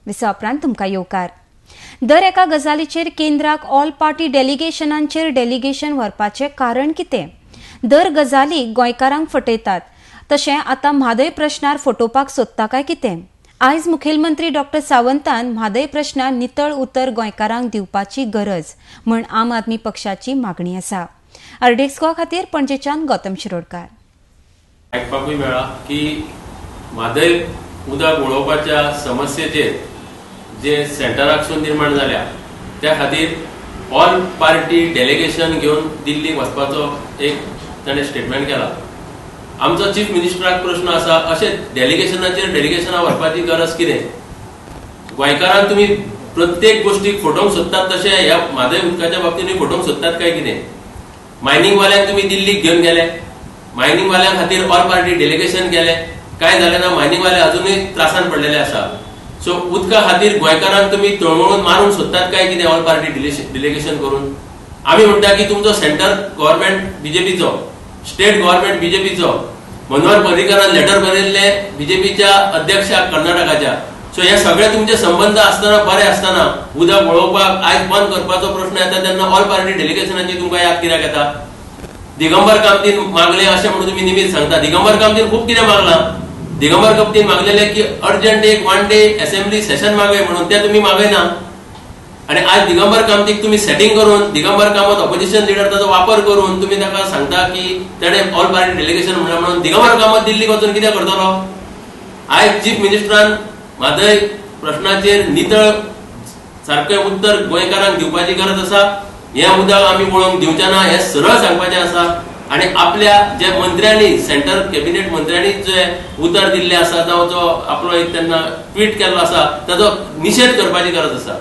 विसवा उपरांत तुमकां येवकार. दर एका गजालीचेर केंद्राक ऑल पार्टी डेलिगेशनांचेर डेलिगेशन व्हरपाचें कारण कितें? दर गजालीक गोंयकारांक फटयतात, तशें आतां म्हादय प्रश्नार फटोवपाक सोदता काय कितें? आयज मुखेलमंत्री डॉक्टर सावंतान म्हादय प्रश्नार नितळ उतर गोंयकारांक दिवपाची गरज म्हण आम आदमी पक्षाची मागणी आसा. आरडीएक्स गोवा खातीर पणजेच्यान गौतम शिरोडकार. आयकपाकूय मेळ्ळा की म्हादय उदक वळोवपाच्या समस्येचेर जे सेंटराकसून निर्माण जाल्या त्या खातीर ऑल पार्टी डेलिगेशन घेवन दिल्लीक वचपाचो एक ताणें स्टेटमेंट केला. आमचो चीफ मिनिस्टराक प्रश्न आसा, अशें डेलिगेशनाचेर डेलिगेशनां व्हरपाची गरज कितें? गोंयकारांक तुमी प्रत्येक गोष्टीक फटोवंक सोदतात, तशें ह्या म्हादय उदकाच्या बाबतींत फटोवंक सोदतात काय कितें? मायनिंगवाल्यांक तुमी दिल्लीक घेवन गेले, मायनिंगवाल्यां खातीर ऑल पार्टी डेलिगेशन केले, काय जालें ना? मायनिंगवाले अजुनूय त्रासान पडलेले आसा. सो उदका खातीर गोंयकारांक तुमी तळमळून मारूंक सोदतात काय कितें ऑल पार्टी डेलिगेशन करून? आमी म्हणटा की तुमचो सेंटर गव्हर्मेंट बीजेपीचो, स्टेट गव्हर्मेंट बीजेपीचो, मनोहर पर्रीकरान लेटर बरयल्ले बीजेपीच्या अध्यक्षाक कर्नाटकाच्या. सो हे सगळे तुमचे संबंद आसतना, बरे आसतना उदक वळोवपाक आयज बंद करपाचो प्रश्न येता तेन्ना ऑल पार्टी डेलिगेशनाची तुमकां याद कित्याक येता? दिगंबर कामतीन मागले अशें म्हणून तुमी निमीत सांगता. दिगंबर कामतीन खूब कितें मागलां. दिगंबर कामतीन मागलेले की अर्जंट एक वन डे असेंब्ली सेशन मागय म्हणून, ते तुमी मागयना. आणि आज दिगंबर कामतीक तुमी सेटिंग करून, दिगंबर कामत ऑपोजिशन लिडर, ताचो वापर करून तुमी ताका सांगता की ताणें ऑल पार्टी डेलिगेशन म्हणलां म्हणून. दिगंबर कामत दिल्लीक वचून कितें करतलो? आयज चीफ मिनिस्टरान म्हादय प्रश्नाचेर नितळ सारकें उत्तर गोंयकारांक दिवपाची गरज आसा. हें उदक आमी वळोवंक दिवचे ना हें सरळ सांगपाचें आसा. आणि आपल्या जे मंत्र्यांनी, सेंटर कॅबिनेट मंत्र्यांनी जे उतर दिल्लें आसा, जावं जो आपलो एक तेन्ना ट्वीट केल्लो आसा, ताचो निशेध करपाची गरज आसा.